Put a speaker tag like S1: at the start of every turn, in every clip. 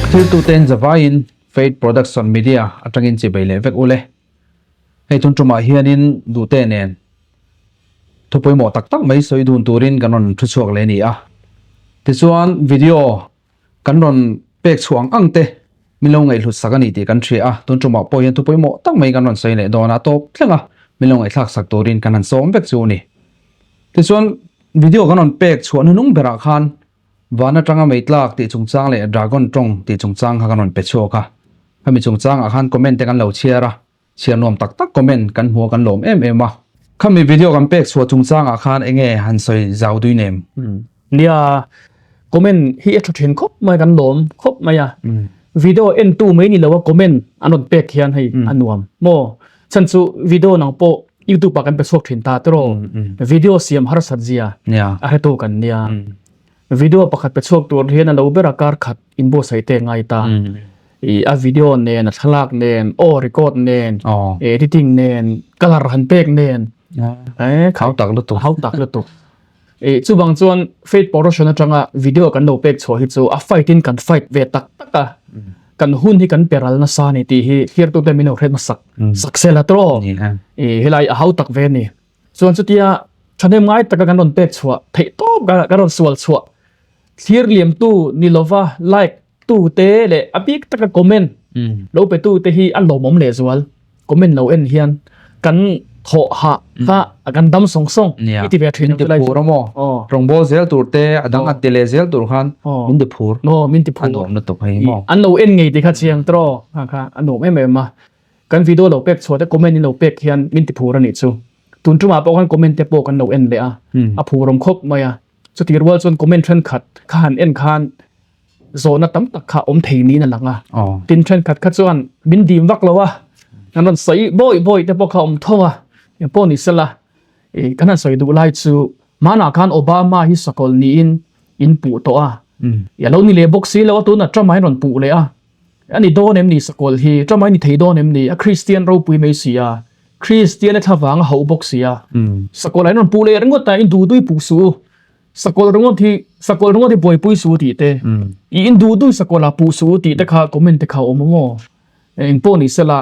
S1: Thiltuten zavaiin Faith Production Media atangin chibei leh vek ule. Hei tun tumah hianin duhte nen thu pawimawh tak tak mai sawi dun turin kan rawn thu chhuak leh a ni a. Tichuan video kan rawn pek chhuah ang ang te min lo ngaihhlut sak a ni tih kan hria a, tun tumah pawh hian thu pawimawh tak mai kan rawn sawi leh dawn a, tawp thleng a min lo ngaihthlak sak turin kan han sawm vek chu a ni. Tichuan video kan rawn pek chhuah hnuhnung berah khan Van atanga mei tlak tih chungchang leh Dragon tawng tih chungchang kha kan rawn pe chhuak a, khami chungchangah khan comment te kan lo chhiar a, chhiar nuam tak tak comment kan hmu a kan lawm em em a. Khami video kan pek chhuah chungchangah khan enge han sawi zau dui nem?
S2: Nia, comment hi a tha thin khawp mai kan lawm khawp mai a, video entu mai ni lo a comment an rawn pek hian hei a nuam maw? Chhan chu video nang pawh YouTube ah kan pe chhuak thin ta tiraw? Video siam harsat zia a hretu kan nia. Video pakhat pe chhuak tur hian a lo ber a kar khat inbuatsaih te ngai ta. I a video nen, a thlalak nen, aw record nen, editing nen, colour han pek nen.
S1: Hau tak lutuk.
S2: Hau tak lutuk. I chuvang chuan Faith Production atanga video kan lo pek chhuah hi chu a fight in kan fight ve tak tak a. Kan hun hi kan pe ral nasa ni tih hi thirtute min lo hret hmasak sak sela tawh. I helai a hau tak ve a ni. Chuan chutia thahnem ngai taka kan rawn pek chhuah theih tawp kan rawn sual chhuah thlir liamtu ni lova like tu te leh a bik taka comment lo pe tu te hi a lawmawm leh zual comment lo en hian kan thawh hah kha kan dam sawng sawng i ti ve thin
S1: ang chu lai phur amaw rawngbâwl zel tur te a dang a ti leh zel tur khan min ti phur
S2: min ti phur
S1: a nuam lutuk hei maw
S2: an lo en ngei tih kha chiang tawh kha a nuam em em a Kan video lo pek chhuah te comment in lo pek hian min ti phur a nih chu. Tun tumah pawh khan comment te pawh kan lo en leh a, a phurawm khawp mai a. Chuti rual chuan comment thenkhat kha han en khan zawhna tam tak kha awm thei niin a lang a. Tin thenkhat kha chuan min dim vak lo a, an rawn sawi bawi bawi te pawh kha awm tho a. Eng pawh ni sela, kan han sawi duh lai chu hmanah khan Obama hi sakawlh niin in puh tawh a, a lo ni leh bawk si lo a, tunah Trump-a hi rawn puh leh a. A ni dawn em ni sakawlh hi? Ṭam a ni thei dawn em ni? A Kristian ropui mai si a, Kristian a thlavang a hauh bawk si a. Sakawlh ah in rawn puh leh ringawt a, in duhdui puh suh u. Sakawlh ringawt hi, sakawlh ringawt hi buaipui suh u tih te, i in duhdui sakawlh ah puh suh u tih te kha comment te kha a awm a maw? Eng pawh ni sela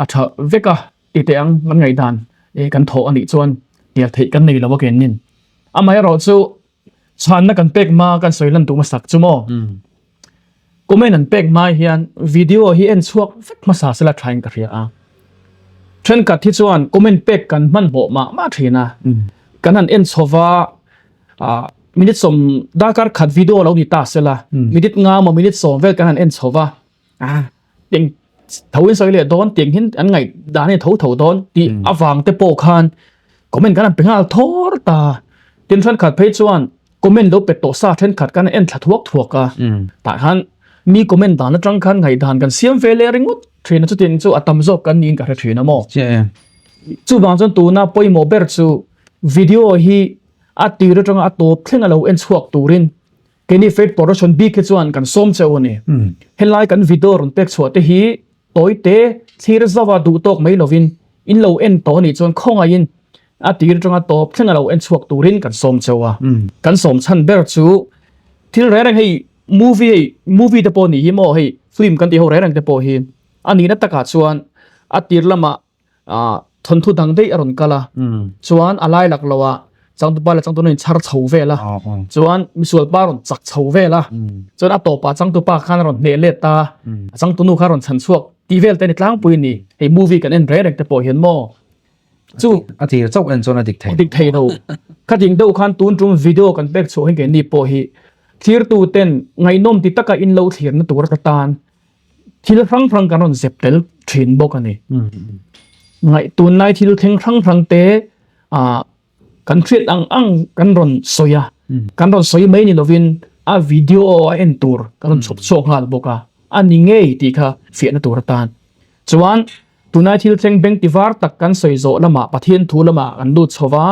S2: a ṭha vek a ti teh ang kan ngaihdan kan thawh a nih chuan hnial theih kan nei lo a kenin. Amaherawhchu Chhanna kan pek hma kan sawi lan duh hmasak chu maw? Comment an pek hma hian video hi en chhuak vek hmasa sela thain ka hria a. Thenkhat hi chuan comment pek kan hmanhmawh mah mah thin a. Kan han en chhova minute sawm darkar khat video lo ni ta sela minute nga maw minute sawm vel kan han en chhova Eng tho in sawi leh dawn tiang hin an ngaih dan hi tho tho dawn tih avang te pawh khan comment kan han pe nghal thawr ta. Tin thenkhat phei chuan comment lo pe tawh sa thenkhat kan en thla thuak thuak a. Tah khan mi comment dan atang khan ngaihdan kan siam ve leh ringawt thin a chutiang chu a tam zawk kan niin ka hre thin a maw. Chuvang chuan tuna pawimawh ber chu video hi a tir atanga a tawp thleng a lo en chhuak turin Keini Faith Production bik hi chuan kan sawm cheu a ni. Helai kan video rawn pek chhuah te hi tawi te thlir zauha duh tawk mai lovin in lo en tawh a nih chuan khawngaihin a tir atanga tawp thleng a lo en chhuak turin kan sawm cheu a. Kan sawm chhan ber chu thil reng reng hei movie hei movie te pawh nih hi maw hei film kan tih ho reng reng te pawh hi a nihna takah chuan a tir lamah thawnthu dang daih a rawn kal a chuan a lai lak lo ah changtupa leh changtunu in chhar chho vel a chuan misual pa rawn chak chho vel a chuan a tawpah changtupa khan a rawn hneh let ta a changtunu kha a rawn chhan chhuak tih vel te a ni tlangpui a ni hei movie kan en reng reng te pawh hian maw chu
S1: a tir chauh en chuan a dik thei
S2: dik thei lo khating deuh khan tun tum video kan pek chhuah hi keini pawh hi thirtu ten ngaihnawm ti taka in lo thlirna tur atan Thil hrang hrang kan rawn zep tel thin bawk a ni. Ngaih tunlai thil thleng hrang hrang te ah kan hriat ang ang kan rawn sawi a, kan rawn sawi mai ni lovin a video a en tur kan rawn chhawp chhuak nghal bawk a, a ni ngei tih kha fiahna tur atan. Chuan tunlai thil thleng beng ti var tak kan sawi zawh lamah Pathian thu lamah kan lut chho va,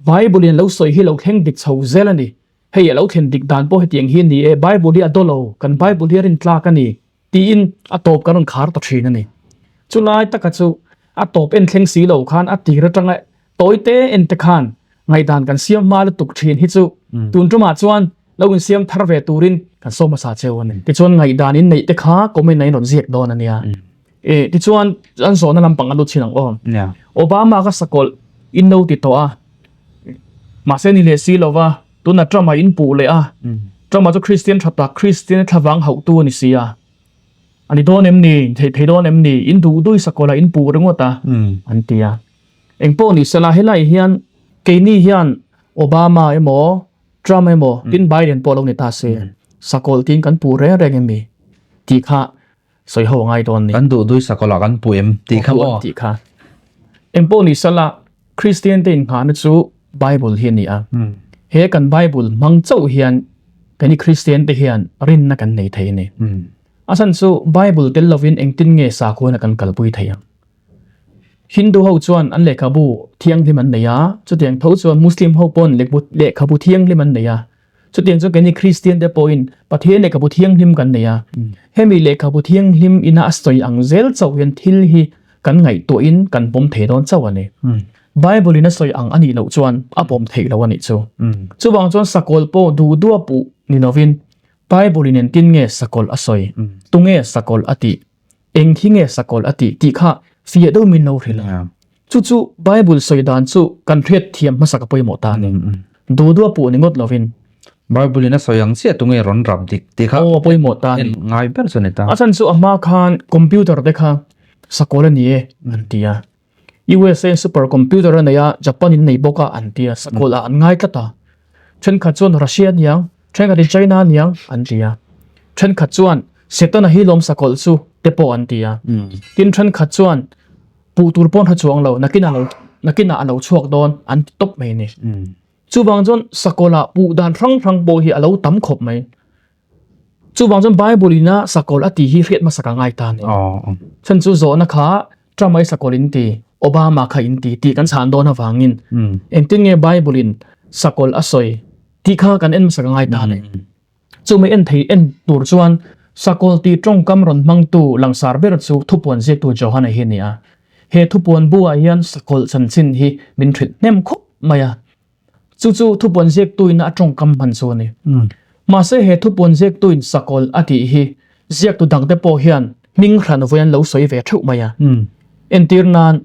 S2: Bible in lo sawi hi lo thleng dik chho zel a ni. Hei a lo thlen dik dan pawh hetiang hi a ni e, Bible hi a daw lo, kan Bible hi a rintlak a ni, tiin a tawp kan rawn khar ta thin a ni. Chulai taka chu a tawp en thleng si lo khan a tir atanga tawi te en te khan ngaihdan kan siam hma lutuk thin hi chu tun tumah chuan. Lo insiam thar ve turin kan sawm hmasa cheu a ni. Tichuan ngaihdan in neih te kha comment ah in rawn ziak dawn a nia. E tichuan an zawhna lampang a lut chin ang aw. Obama ka sakawlh in lo ti tawh a, mahse ni leh si lova tuna Trump-a in puh leh a, Trump-a chu Kristian tha tak, Kristian thlavang hauhtu a ni si a. A ni dawn em ni? Theih thei dawn em ni? In duh duh i sakawlh ah in puh ringawt a, an ti a. Engpawh ni sela helai hian keini hian Obama emaw Trump emaw tin Biden pawh lo ni ta se, sakawlh tiin kan puh reng reng em mi? tih kha sawi ho a ngai dawn ni.
S1: Kan duh dui sakawlh ah kan puh em tih kha maw?
S2: Tih kha. Engpawh ni sela Kristian te inngahna chu Bible hi a ni a. He kan Bible hmang chauh hian keini Kristian te hian rinna kan nei thei a ni. A chhan chu Bible tel lovin engtin nge sakhuana kan kalpui thei ang? Hindu ho chuan an lehkhabu thianghlim an nei a, chutiang tho chuan Muslim ho pawn lehkhabu thianghlim an nei a. Chutiang chuan keini Kristian te pawhin Pathian lehkhabu thianghlim kan nei a. Hemi lehkhabu thianghlim ina a sawi ang zel chauh hian thil hi kan ngaihtuahin kan pawm thei dawn chauh a ni. Bible in a sawi ang a nih loh chuan a pawm theih loh a nih chu. Chuvang chuan sakawlh pawh duh duh a puh ni lovin Bible in engtin nge sakawlh a sawi, tunge sakawlh a tih, Eng hi nge sakawlh a tih tih kha fiah deuh min lo hrilh a. Chu chu Bible sawi dan chu kan hriat thiam hmasa ka pawimawh ta a ni. Duh duh a puh ni ngawt lovin.
S1: Bible in a sawi ang chiah tunge rawn rap dik tih kha
S2: Aw a pawimawh ta a ni.
S1: Ngai ber chu a ni ta.
S2: A chhan chu a hma khan computer te kha sakawlh a ni e an ti a. USA in super computer a nei a, Japan in nei bawk a an ti a, sakawlh ah an ngai tlat a. Thenkhat chuan Russia aniang, thenkhat in China aniang an ti a. Thenkhat chuan Setana hi lawm sakawlh chu te pawh an ti a. Tin thenkhat chuan puh tur pawn hre chuang lo, nakinah lo nakinah a lo chhuak dawn an ti tawp mai a ni. Chuvang chuan sakawlh ah puh dan hrang hrang pawh hi a lo tam khawp mai. Chuvang chuan Bible ina sakawlh a tih hi hriat hmasa ka ngai ta a ni. Chhan chu zawhna kha Trump ai sakawlh in ti, Obama kha in ti tih kan chhan dawn avangin engtin nge Bible in sakawlh a sawi tih kha kan en hmasa ka ngai ta a ni. Chumi en thei en tur chuan sakawlh tih tawngkam rawn hmangtu langsar ber chu thupuan ziaktu Johana hi a ni a. He thupuan bu ah hian sakawlh chanchin hi min hrilh hnem khawp mai a. Chu chu thupuan ziaktuin a tawngkam hman chu a ni. Mahse he thupuan ziaktuin sakawlh a tih hi ziaktu dangte pawh hian hming hran vawi an lo sawi ve theuh mai a. Entir nan,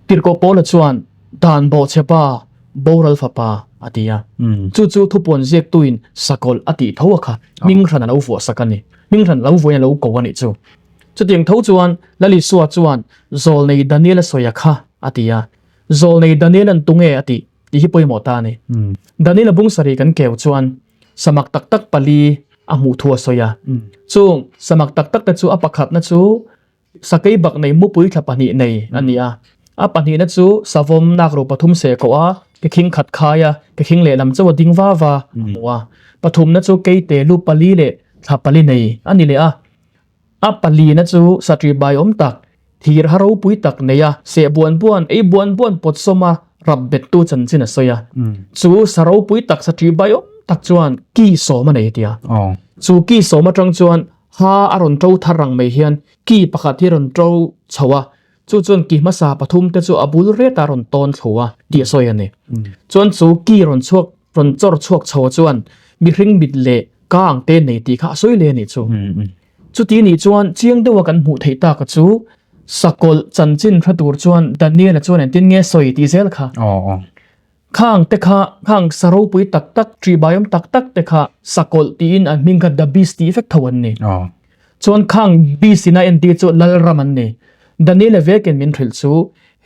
S2: Tirhkoh Paula chuan dan bawhchhe pa, boral fapa a ti a. Chu chu thupuan ziaktuin sakawlh a tih tho a kha hming hran a lo vuah sak a ni. Hming hran lo vawiin a lo ko a nih chu. Chutiang tho chuan Lalisua chuan zawlnei Daniel a sawi a kha a ti a. Zawlnei Daniel-a'n tunge a tih tih hi pawimawh ta a ni. Daniel-a bung sarih kan keu chuan samak tak tak pali a hmuh thu a sawi a. Chung samak tak tak te chu a pakhatna chu sakei bak nei mupui thla pahnih nei a ni a. A pahnihna chu savawm nakro pathum seh koh a, kekhing khat khai a, kekhing lehlam chauh a ding va va a hmu a. Pathumna chu keite lu pali leh thla pali nei a ni leh a. A palina chu satri bai awm tak, thir ha ropui tak nei a, seh buan buan, ei buan buan pawt sawm a, rap bettu chanchin a sawi a. Chu sa ropui tak satri bai awm tak chuan ki sawm a nei a ti a. Chu ki sawm atang chuan ha a rawn to thar rang mai hian ki pakhat hi a rawn to chho a, chu chuan ki hmasa pathum te chu a bul ret a rawn tawn thlu a tih a sawi a ni. Chuan chu ki rawn chhuak rawn chawr chhuak chho chuan mihring mit leh ka ang te nei tih kha a sawi leh a nih chu. Chuti nih chuan chiang deuha kan hmuh theih tak a chu sakawlh chanchin hre tur chuan Daniel-a chuan engtin nge sawi tih zel kha. Khang te kha, khang sa ropui tak tak, ṭihbaiawm tak tak te kha sakawlh tiin an hming kha The Beast tih vek tho an ni. Chuan khang Beast in a entir chu Lalram an ni. Daniel-a vekin min hrilh chu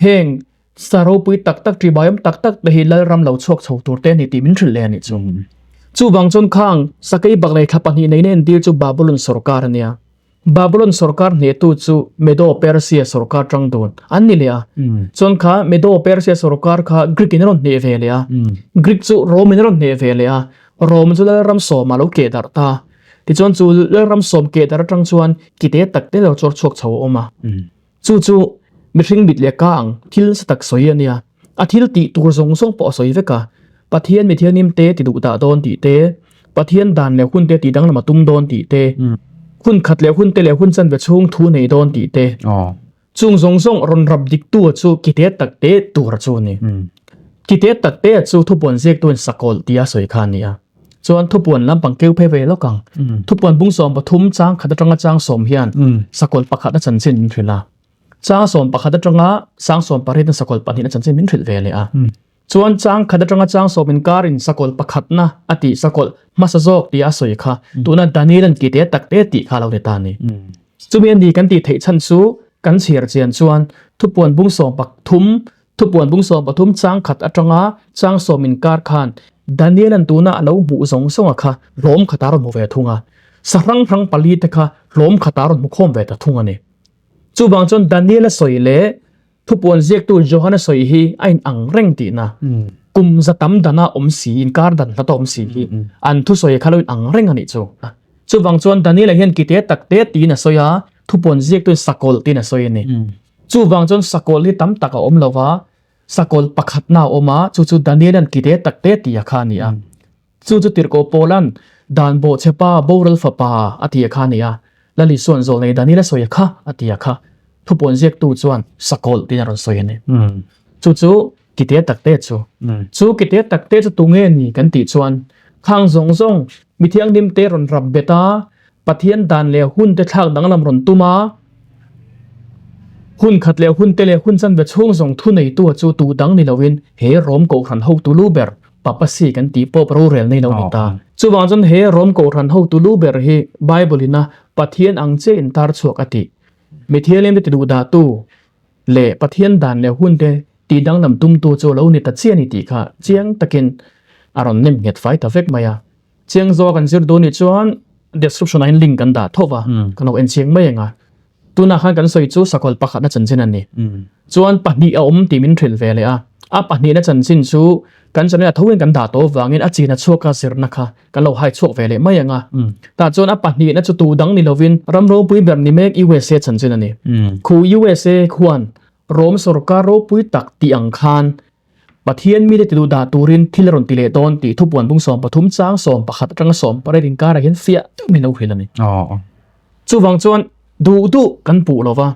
S2: heng Sa ropui tak tak, ṭihbaiawm tak tak te hi Lalram lo chhuak chho tur te a ni tih min hrilh leh a nih chu. Chuvang chuan khang sakei baklei thla pahnih neina entir chu Babulon sawrkar a nia. Babulon sawrkar hnehtu chu Medo-Persia sawrkar ṭang dun an ni leh a. Chuan kha Medo-Persia sawrkar kha Greek in a rawn hneh ve leh a. Greek chu Rome in a rawn hneh ve leh a. Rome chu Lalram sawmah a lo keh darh ta. Tichuan chu Lalram sawm keh darh aṭang chuan kite tak te lo chawr chhuak chho a awm a. Chu chu mihring mit leh ka ang thil nasa tak sawi a nia. A thil tih tur zawng zawng pawh a sawi vek a. Pathian mithianim te ti duh dah dawn tih te, Pathian dan leh hun te tih danglam a tum dawn tih te, hun khat leh hun te leh hun chanve chhung thu nei dawn tih te. Chung zawng zawng rawn rap dik tu chu kite tak te tur chu a ni. Kite tak te chu thupuan ziaktuin sakawlh tia sawi kha a ni a. Chuan thupuan lampang keu phei ve lawk ang. Thupuan bung 13 chang khat atanga chang 10 hian sakawlh pakhat a chanchin min hrilh a. Chang 11 atanga sang 18 na sakawlh pahnih na chanchin min hrilh ve leh a. Chuan chang khat atanga chang 10 inkarin sakawlh pakhatna a tih sakawlh hmasa zawk tia a sawi kha tuna Daniel-a'n ki te tak te tih kha a lo ni ta a ni. Chumi a ni kan tih theih chhan chu kan chhiar chian chuan thupuan bung 13 Thupuan bung 13 chang khat atanga chang 10 inkar khan Daniel-a'n tuna a lo hmuh zawng zawnga kha hlawm khat a rawn hmu ve thung a. Sa hrang hrang pali te kha hlawm khat a rawn hmu khawm ve ta thung a ni. Chuvang chuan Daniel-a sawi leh thupuan ziaktu Johana sawi hi a inang reng tihna. Kum za tam dana awm si, inkar dan hlat a awm si hi an thusawi kha lo inang reng a nih chu. Chuvang chuan Daniel-a hian kite tak te tiin a sawi a, thupuan ziaktuin sakawlh tiin a sawi a ni. Chuvang chuan sakawlh hi tam tak a awm lo va, sakawlh pakhatna a awm a, chu chu Daniela'n kite tak te ti a kha a ni a. Chu chu Tirhkoh Paula'n Dan bawhchhepa boral fapa a ti a kha a ni a. Lal Isua'n zawlnei Daniela sawi a kha a ti a kha. Thupuan ziaktu chuan sakawlh tiin a rawn sawi a ni. Chu chu kite tak te chu. Chu kite tak te chu tunge ni kan tih chuan khang zawng zawng mithianghlim te rawn rap bet a, Pathian dan leh hun te thlak danglam rawn tum a, hun khat leh hun te leh hun chanve chhung zawng thu neitu chu tu dang ni loin he Rom Kohhran hotu lu ber Papacy kan tih pawp rorel nei lo ni ta. Chuvang chuan he Rom Kohhran hotu lu ber hi Bible in a Pathian ang chiah in tar chhuak a tih. Mithianghlim te ti duh dah tu leh Pathian dan leh hun te tih danglam tum tu chu lo ni ta chiah a ni tih kha chiang takin a rawn nem nghet fai ta vek mai a. Chiang zawk an zir duh nih chuan description ah hian link kan dah tho va, kan lo en chiang mai ang a. Tunah khan kan sawi chu sakawlh pakhatna chanchin a ni. Chuan pahnih a awm tih min hrilh ve leh a. A pahnihna chanchin chu kan channel ah tho in kan dah tawh avangin a chin a chhuak a zirna kha kan lo hai chhuak ve leh mai ang a. Tah chuan a pahnihna chu tu dang ni lovin ram ropui ber ni mek USA chanchin a ni. Khu USA khuan Rom sorkar ropui tak tih ang khan Pathian mite ti duh dah turin thil a rawn ti leh dawn tih thupuan bung 13 chang 11 atanga 18 inkarah hian fiah deuh min lo hrilh a ni. Chuvang chuan duh duh kan puh lo va,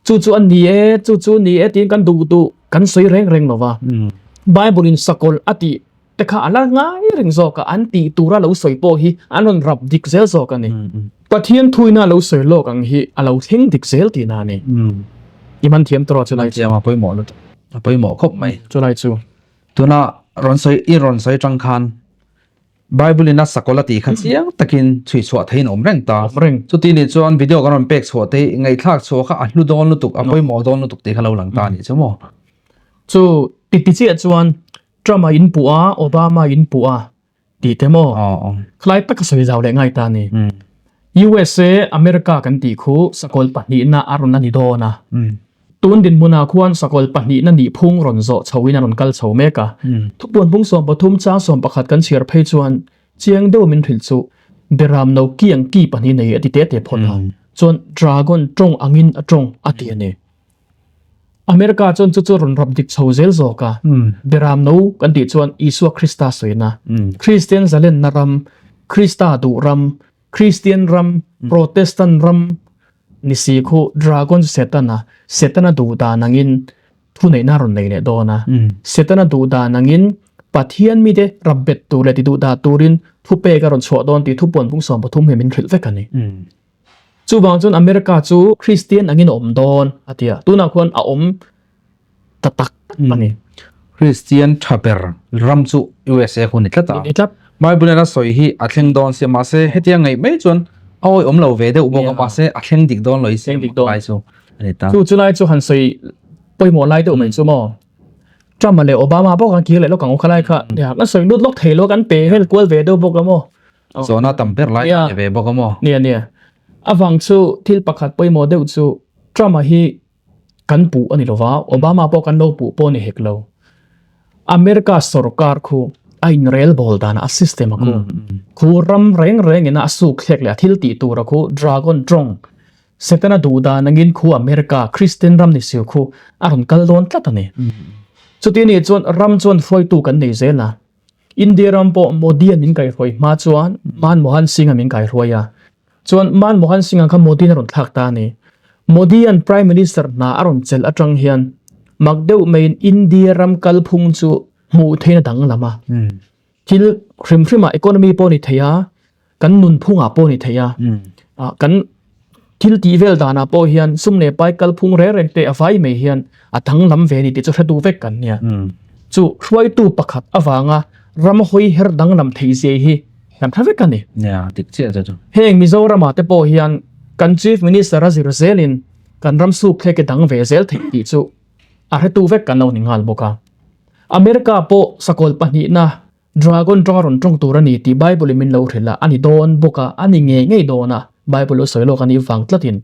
S2: chu chu a ni e, chu chu ni e tiin kan duh duh kan sawi reng reng lo va. Bible in sakawlh a tih te kha a la ngai reng zawk a, an tih tura lo sawi pawh hi an rawn rap dik zel zawk a ni. Pathian thuina lo sawi lawk ang hi a lo thleng dik zel tihna a ni. I man thiam tawh chu lai chu.
S1: A pawimawh lutuk. A pawimawh khawp mai.
S2: Chu lai chu.
S1: Tuna rawn sawi i rawn sawi tang khan Bible in a sakawlh a tih kha chiang takin chhui chhuah theiin a awm reng ta.
S2: Awm reng.
S1: Chuti nih chuan video kan rawn pek chhuah te hi ngaihthlak chhuah kha a hlu dawn lutuk, a pawimawh dawn lutuk tih kha lo lang ta a nih chu maw.
S2: Chu ti ti chiah chuan Trump a in puh a, Obama in puh a tih te maw? Khalai taka sawi zau leh ngai ta a ni. USA, America kan tih khu sakawlh pahnihna a rawn a ni dawn a. Tun dinhmunah khuan sakawlh pahnihna nih phung rawn zawh chhoin a rawn kal chho mek a. Thupuan bung 13 chang 11 kan chhiar phei chuan chiang deuh min hrilh chu Beram no kiang ki pahnih nei a ti te te phawt a. Chuan Dragon tawng angin a tawng a ti a ni. America chuan chu chu rawn rap dik chho zel zawk a, Beram no kan tih chuan Isua Krista sawina, Kristian zalenna ram, Krista duh ram, Kristian ram, Protestant ram ni si khu Dragon chu Setana, Setana duh dan angin thuneihna a rawn nei leh dawn a, Setana duh dan angin Pathian mite rap bet tur leh ti duh dah turin thupek a rawn chhuah dawn tih thupuan bung 13 hi min hrilh vek a ni. Chuvang chuan America chu Kristian angin a awm dawn a ti a, tunah khuan a awm ta tak tak a ni.
S1: Kristian tha ber ram chu USA khu ni tlat a.
S2: Ni tlat.
S1: Bible in a sawi hi a thleng dawn sia mahse hetia ngaih mai chuan a awi awm lo ve deuh bawk a mahse a thleng dik dawn lo i
S2: Thleng dik dawn.
S1: Lai chu a ni ta.
S2: Chu chu lai chu han sawi pawimawh lai deuh mai chu maw. Trump leh Obama bawk an kir leh lawk ang u khalai kha. Kan sawi lut lawk thei lo kan pe vel kual ve deuh bawk a maw.
S1: Zawhna tam ber lai a ni ve bawk a maw?
S2: Nia nia. A vang chu thil pakhat pawimawh deuh chu Trump-a hi kan puh a ni lo va, Obama pawh kan lo puh pawh a ni hek lo. America sorkar khu a inrel bawl danah a system a khu. Khu ram reng rengin a suk thlek leh a thil tih tur a khu Dragon Tawng Setana duh dan angin khu America Christian ram ni siu khu a rawn kal dawn tlat a ni. Chuti nih chuan ram chuan hruaitu kan nei zel a. India ram pawh Modi-a min kaihruai hma chuan Manmohan Singh-a min kaihruai a. Chuan Manmohan Singh-a kha Modi-in a rawn thlak ta a ni. Modi-a'n Prime Minister hna a rawn chelh atang hian mak deuh maiin India ram kalphung chu hmuh theihna danglam a. Thil hrim hrimah economy pawh ni thei a, kan nunphungah pawh ni thei a, kan thil tih vel danah pawh hian sum leh pai kalphung reng reng te a vai mai hian a danglam ve a ni tih chu hre duh vek kan nia. Chu hruaitu pakhat avanga ram hawi her danglam theih zia hi kan hre vek a ni. Heng Mizoramah te pawh hian kan Chief Minister a zir zelin kan ram sukthlek hi dang ve zel theih tih chu a hretu vek kan lo ni nghal bawk a. America pawh sakawlh pahnihna Dragon tawng a rawn tawng tur a ni tih Bible in min lo hrilh a, a ni dawn bawk a, a ni ngei ngei dawn a, Bible lo sawi lawk a nih vang tlatin.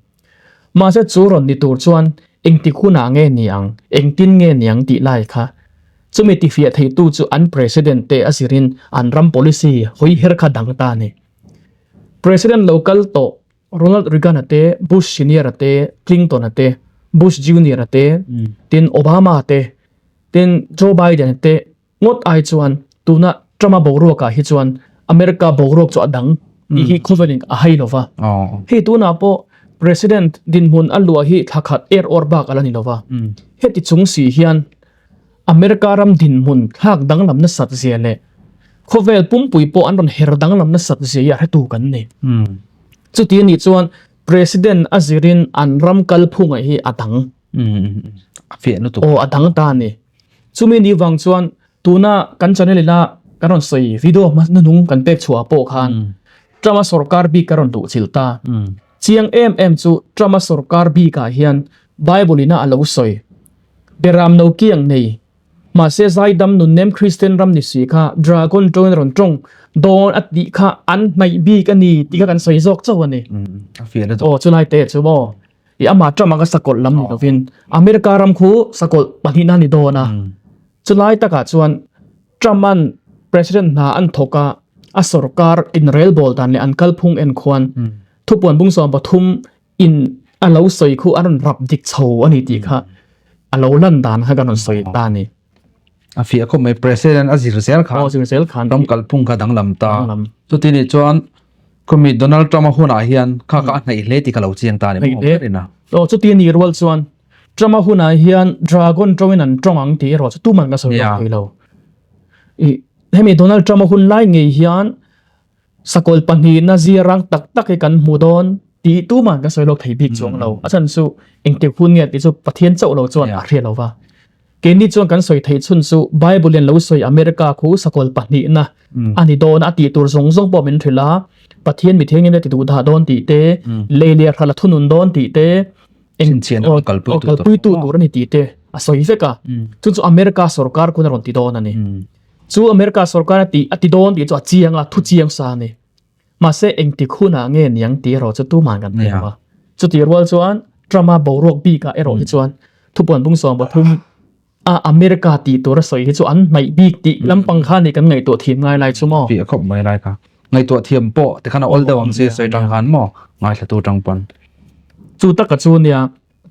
S2: Mahse chu rawn ni tur chuan engtik hunah nge ni ang, engtin nge ni ang tih lai kha chumi tifiah theitu chu an President te a zirin an ram policy hawi her kha dang ta a ni. President lo kal tawh Ronald Reagan-a te, Bush Senior-a te, Clinton-a te, Bush Junior-a te, tin Obama-a te, tin Joe Biden-a te ngawt ai chuan tuna Trump-a boruakah hi chuan America boruak chu a dang tih hi khawvelin a hai lo va. Hei tunah pawh President dinhmun a luah hi thla khat er awr bak a la ni lo va. Heti chung si hian America ram dinhmun thlak danglam nasat zia leh khawvel pumpui pawh an rawn her danglam nasat zia hi a hretu kan ni. Chuti a nih chuan President a zirin an ram kalphunga hi a dang.
S1: A fiah lutuk.
S2: Aw a dang ta a ni. Chumi ni vang chuan tuna kan channel ina kan rawn sawi video hmanung kan pek chhuah pawh khan Trump-a sorkar bik ka rawn duh chilh ta. Chiang em em chu Trump-a sorkar bikah hian Bible ina a lo sawi. Beram no kiang nei. Mahse zaidam nunnem Kristian ram ni si kha Dragon tawngin a rawn tawng dawn a tih kha an hnaih bik a ni tih kha kan sawi zawk chauh a ni.
S1: A fiah lutuk.
S2: Aw chulai te chu maw i amah Trump anga sakawlh lam ni lovin America ram khu sakawlh pahnihna a ni dawn a. Chulai takah chuan Trump-a'n President hna an thawk a, a sorkar inrelbawl dan leh an kalphung en khuan thupuan bung 13 In a lo sawi khu a rawn rap dik chho a ni tih kha a lo lan dan kha kan rawn sawi ta a ni.
S1: A fiah khawp mai President a zir zel khan.
S2: Aw zir zel khan.
S1: Ram kalphung kha danglam ta. Danglam. Chuti nih chuan khumi Donald Trump a hunah hian kha kha a hnaih hle tih ka lo chiang ta a ni maw ber in a.
S2: Aw chuti nih rual chuan Trump a hunah hian Dragon tawngin an tawng ang tih erawh chu tuman ka sawi lawk thei lo. I hemi Donald Trump a hun lai ngei hian Sakawlh pahnihna ziarang tak tak hi kan hmu dawn tih tumah kan sawi lawk thei bik chuang lo. A chhan chu engtik hun nge tih chu Pathian chauh lo chuan a hria lo va. Keini chuan kan sawi theih chhun chu Bible in lo sawi America khu sakawlh pahnihna a ni dawn a tih tur zawng zawng pawh min hrilh a, Pathian mi thianghlim te ti duh dah dawn tih te, lei leh hral a thunun dawn tih te, kalpuitu tur a ni tih te a sawi vek a. Chu chu America sorkar khuan a rawn ti dawn a ni. Chu America sorkar a tih a ti dawn tih chu a chiang a, thu chiang sa a ni. Mahse engtik hunah nge niang tih erawh chu tumah kan hre lo a. Chutih rual chuan Trump-a boruak bikah erawh hi chuan thupuan bung 13 a America tih tur a sawi hi chu an hnaih bik tih lampang kha ni kan ngaihtuah thiam ngai lai chu maw?
S1: Tih a khawp mai lai kha. Ngaihtuah thiam pawh tikhan a awl deuh ang che sawi tang khan maw ngaithlatu tang pawn.
S2: Chu taka chu nia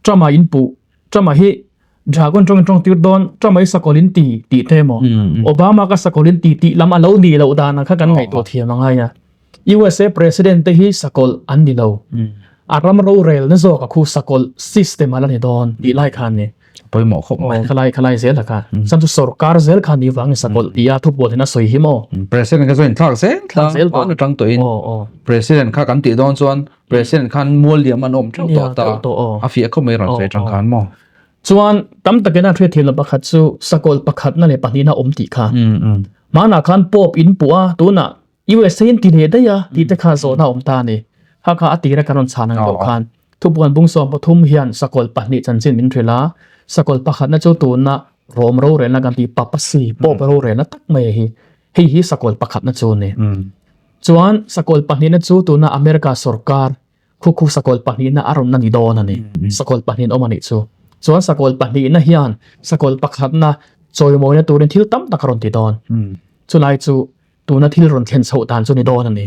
S2: Trump-a inpuh Trump-a hi Dragon tawng in tawng tir dawn, Trump-a hi sakawlh in ti tih te emaw, Obama ka sakawlh in ti tih lam a lo nih loh dan ang kha kan ngaihtuah thiam a ngai a. USA President te hi sakawlh an ni lo. A ram rorelna zawk a khu sakawlh system a la ni dawn tih lai kha a ni.
S1: Pawimawh khawp mai.
S2: Aw, khalai khalai zel a kha. Chuan chu sorkar zel kha ni vangin sakawlh tia thupuan in a sawi hi maw?
S1: President kha chuan inthlak zel tlang atang tawhin President kha kan tih dawn chuan President khan mual liam an awm theuh tawh ta a fiah khawp mai rawn sawi atang khan maw.
S2: Chuan tam takin a hriat thiam loh pakhat chu sakawlh pakhatna leh pahnihna awm tih kha. Hmanah khan Pope in puh a, tunah USA in ti leh daih a tih te kha zawhna awm ta a ni. Kha kha a tira kan rawn chhan ang deuh khan thupuan bung 13 hian sakawlh pahnih chanchin min hrilh a, sakawlh pakhatna chu tuna Rome rorelna kan tih Papacy, Pope rorelna tak mai hi hei hi sakawlh pakhatna chu a ni. Chuan sakawlh pahnihna chu tuna America sorkar khu khu sakawlh pahnihna a rawn la ni dawn a ni. Sakawlh pahnih an awm a nih chu. Chuan sakawlh pahnihna hian sakawlh pakhatna chawimawina turin thil tam tak a rawn ti dawn. Chulai chu tuna thil rawn thlen chhoh dan chu ni dawn a ni.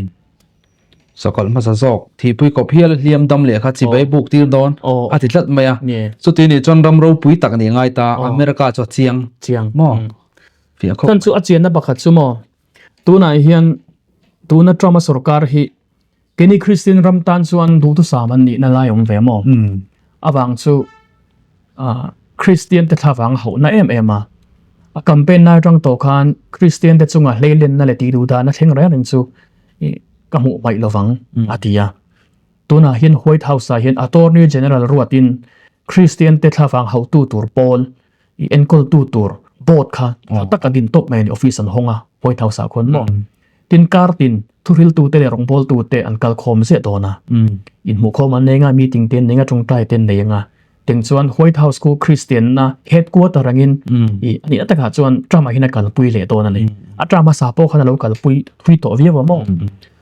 S1: Sakawlh hmasa zawk thihpui kawp hial hliam dam leh kha chibai buk tir dawn a ti tlat mai a. Chuti nih chuan ram ropui tak nih ngai ta America chu a chiang.
S2: Chiang.
S1: Maw? Fiah khawp.
S2: Chan chu a chianna pakhat chu maw? Tunah hian tuna Trump-a sorkar hi keini Kristian ram tan chuan duhthusam an nihna lai awm ve maw? Avang chu Kristian te thlavang a hauhna em em a. A campaign lai atang tawh khan Kristian te chunga hleilenna leh tihduhdahna thleng reng reng chu ka hmuh hmaih lovang a ti a. Tunah hian White House ah hian Attorney General ruatin Kristian te thlavang hauhtu tur pawl i enkawltu tur board kha tha tak a din tawp mai a ni, office an hawng a White House ah khuan maw. Tin kar tin thuhriltute leh rawngbawltute an kal khawm ziah dawn a, inhmuhkhawm an nei anga, meeting te an nei anga, tawngtai te an nei anga, teng chuan White House khu Kristianna headquarter angin i a nihna takah chuan Trump-a hian a kalpui leh dawn a ni. A term hmasa pawh khan a lo kalpui thui tawh viau a maw?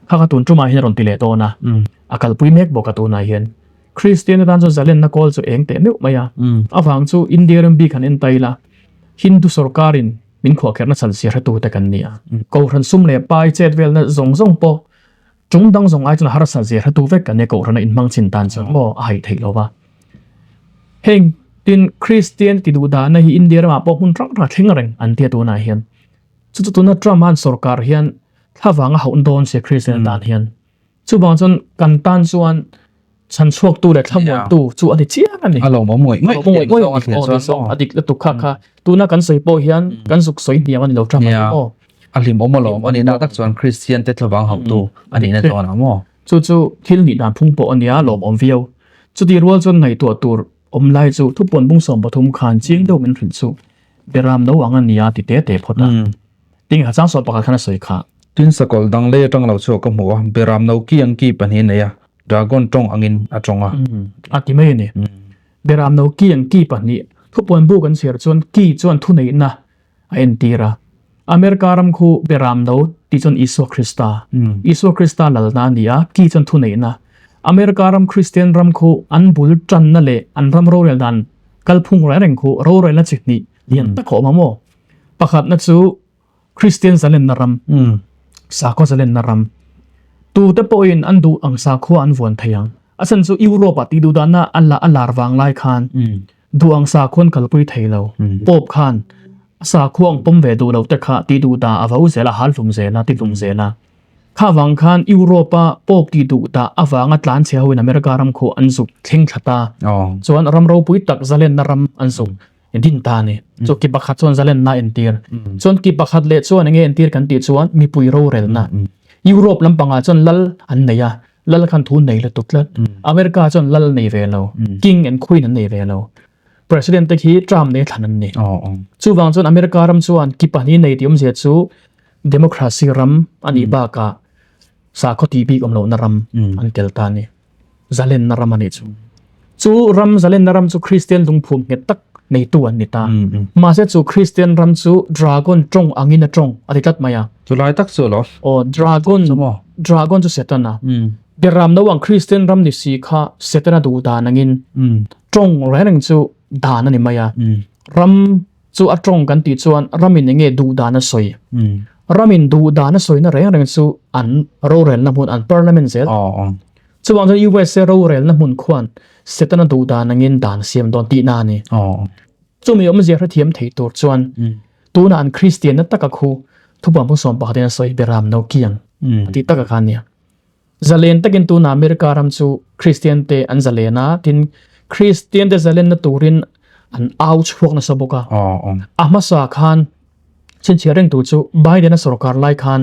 S2: Kha kha tun tumah hian a rawn ti leh dawn a, a kalpui mek bawk a tunah hian. Kristian atan chuan zalenna kawl chu eng teh meuh mai a, avang chu India ram bik han en ta ila, Hindu sorkarin min khuahkherhna chhan zia hretute kan ni a. Kohhran sum leh pai chet velna zawng zawng pawh chung dang zawng ai chuan harsa zia hretu vek kan ni a, kohhrana inhmang chin tan chuan maw a haih theih lo va. Heng tin Kristian ti duh dahna hi India ramah pawh hmun hrang hrang a thleng reng an tia tunah hian. Chu chu tuna Trump an sorkar hian thlavang a hauh dawn sia Kristian tan hian. Chuvang chuan kan tan chuan chhan chhuaktu leh thlamuantu chu a ni chiang a ni.
S1: A lawmawm ngawih ngawih
S2: ngawih ngawih a ni chuan maw. A dik lutuk kha kha. Tuna kan sawi pawh hian kan zuk sawi hniam a ni lo Trump a ni maw.
S1: A hlimawm alawm a nihna tak chuan Kristian te thlavang hauhtu a nihna dawn ang maw.
S2: Chu chu thil nih dan phung pawh a nia lawmawm viau. Chuti rual chuan ngaihtuah tur awm lai chu thupuan bung 13 khan chiang deuh min hrilh chu Beram no ang a nia ti te te phawt a. Ting ha chang 11 khan a sawi kha.
S1: Tin sakawlh dang lei atang lo chhuak ka hmu a, Beram no ki ang ki pahnih a nei a, dragon tawng angin a tawng a.
S2: A ti mai a ni. Beram no ki ang ki pahnih, thupuan bu kan chhiar chuan ki chuan thuneihna a entir a. America ram khu Beram no tih chuan Isua Krista, Isua Krista lalna a ni a, ki chuan thuneihna. America ram Kristian ram khu an bul tanna leh an ram rorel dan kalphung reng reng khu rorelna chi hnih lian tak a awm a maw? Pakhatna chu Kristian zalenna ram, sakhaw zalenna ram. Tute pawhin an duh ang sakhua an vuan thei ang. A chhan chu Europe-ah tih duh dahna a la a lar vang lai khan duh ang sakhua an kalpui thei lo. Pope khan a sakhua ang pawm ve duh lo te kha tih duh dah a vo zel a, hal hlum zel a, ti hlum zel a. Kha vang khan Europe-a Pope tih duh dah avanga tlanchhe hoin America ram khu an zuk thleng thla ta. Chuan ram ropui tak zalenna ram an zuk. Din ta a ni. Chu ki pakhat chuan zalenna a entir. Chuan ki pakhat leh chuan enge entir kan tih chuan mipui rorelna. Europe lampangah chuan lal an nei a, lal khan thu nei lutuk tlat. America chuan lal nei ve lo, king and queen an nei ve lo. President te khi term nei thlan an ni. Chuvang chuan America ram chuan ki pahnih nei tih awmzia chu democracy ram a nih bakah sakhaw tih bik awm lohna ram an tel ta a ni. Zalenna ram a nih chu. Chu ram zalenna ram chu Kristian lungphum nghet tak neitu an ni ta. Mahse chu Kristian ram chu dragon tawng angin a tawng a ti tlat mai a.
S1: Chu lai tak chu lo.
S2: Aw dragon dragon chu Setana. Beram no ang Kristian ram ni si kha Setana duh dan angin tawng reng reng chu dan a ni mai a. Ram chu a tawng kan tih chuan ramin enge duh dan a sawi. Ramin duh dan a sawina reng reng chu an rorelna hmun an parliament zel. Chuvang chuan USA rorelna hmun khuan Setana duh dan angin dan siam dawn tihna a ni. Chumi awmzia hrethiam thei tur chuan tunah an Kristianna taka khu thupuan phung 11 in a sawi Beram no kiang a tih taka kha a nia. Zalen takin tuna America ram chu Kristian te an zalen a, tin Kristian te zalenna turin an au chhuak nasa bawk a. A hmasa khan chhinchhiah reng tur chu Biden a sorkar lai khan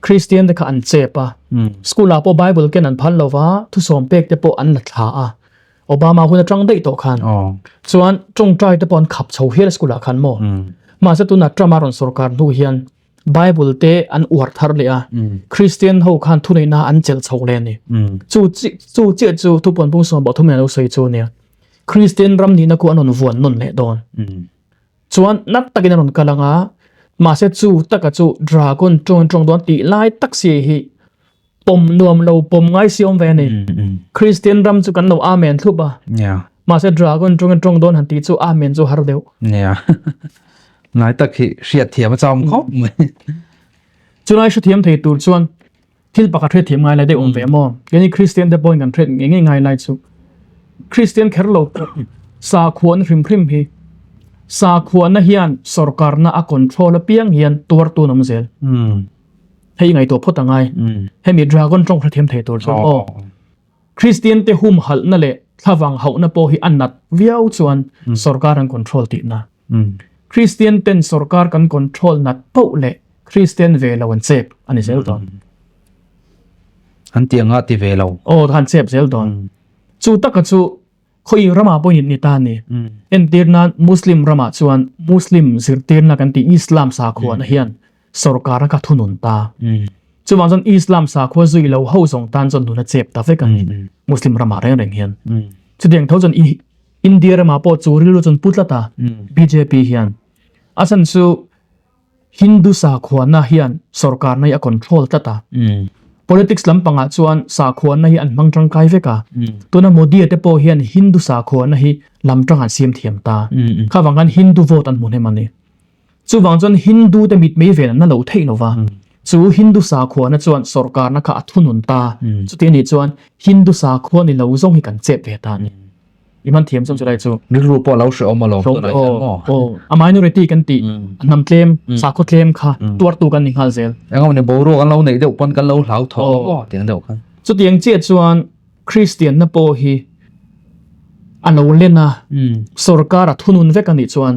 S2: Kristian te kha an chep a, school ah pawh Bible ken an phal lo va, thusawm pek te pawh an la thla a. Obama hun atang daih tawh khan chuan tawngtai te pawh an khap chho hial school ah khan maw. Mahse tuna Trump a rawn sorkar hnu hian Bible te an uar thar leh a, Christian ho khan thuneihna an chelh chho leh a ni. Chu chu chiah chu thupuan pung 13 in a lo sawi chu a nia. Christian ram nihna khu an rawn vuan nawn leh dawn. Chuan nat takin an rawn kal ang a, mahse chu taka chu dragon tawng tawng dawn tih lai tak si hi pawm nuam lo pawm ngai si awm ve a ni. Christian ram chu kan lo amen thlup a. Mahse dragon tawng tawng dawn han tih chu amen chu har deuh.
S1: Nia. Ngai tak hi hriat thiam a cham khawp mai.
S2: Chulai hrethiam thei tur chuan thil pakhat hrethiam ngai lai deuh awm ve maw? Keini Christian te pawhin kan hret ngei ngei ngai lai chu Christian kher lo pawh sakhuana hrim hrim hi sakhuana hian sorkarna a control apiang hian tuartu an awm zel. Hei ngaihtuah phawt a ngai. Hemi dragon tawng hrethiam thei tur chuan aw. Kristian te humhalhna leh thlavang hauhna pawh hi a nat viau chuan sorkar an control tihna. Kristian ten sorkar kan control nat poh leh Kristian ve lo an chep a ni zel dawn.
S1: An ti anga ti ve lo.
S2: Aw an chep zel dawn. Chu taka chu khawi ramah pawhin ni ta a ni. Entir nan Muslim ramah chuan Muslim zirtirna kan tih Islam sakhuana hian sorkar a ka thunun ta. Chuvang chuan Islam sakhua zui lo ho zawng tan chuan nun a chep ta vek a ni Muslim ramah reng reng hian. Chutiang tho chuan India ramah pawh chu rilru chuan pu tlat a bjp hian. A chhan chu Hindu sakhuana hian sorkarna hi a control tlat a. Politics lampangah chuan sakhuana hi an hmang tangkai vek a. Tuna Modi-a te pawh hian Hindu sakhuana hi lam tang an siam thiam ta. Kha vang khan Hindu vote an hmu hnem a ni. Chuvang chuan Hindu te mitmei ven an na lo theih lo va. Chu Hindu sakhuana chuan sorkarna kha a thunun ta. Chuti anih chuan Hindu sakhua ni lo zawng hi kan chep ve ta a ni. I man thiam chuan chulai chu.
S1: Rilru pawh a lo hrehawm alawm tunah hian maw?
S2: Aw, a minority kan tih, a hnam tlem, sakhaw tlem kha tuartu kan ni nghal zel.
S1: Eng emaw ni boruak an lo neih deuh pawn kan lo hlau thawh ang maw tiang deuh khan.
S2: Chutiang chiah chuan Kristianna pawh hi a lo len a, sorkar a thunun vek a nih chuan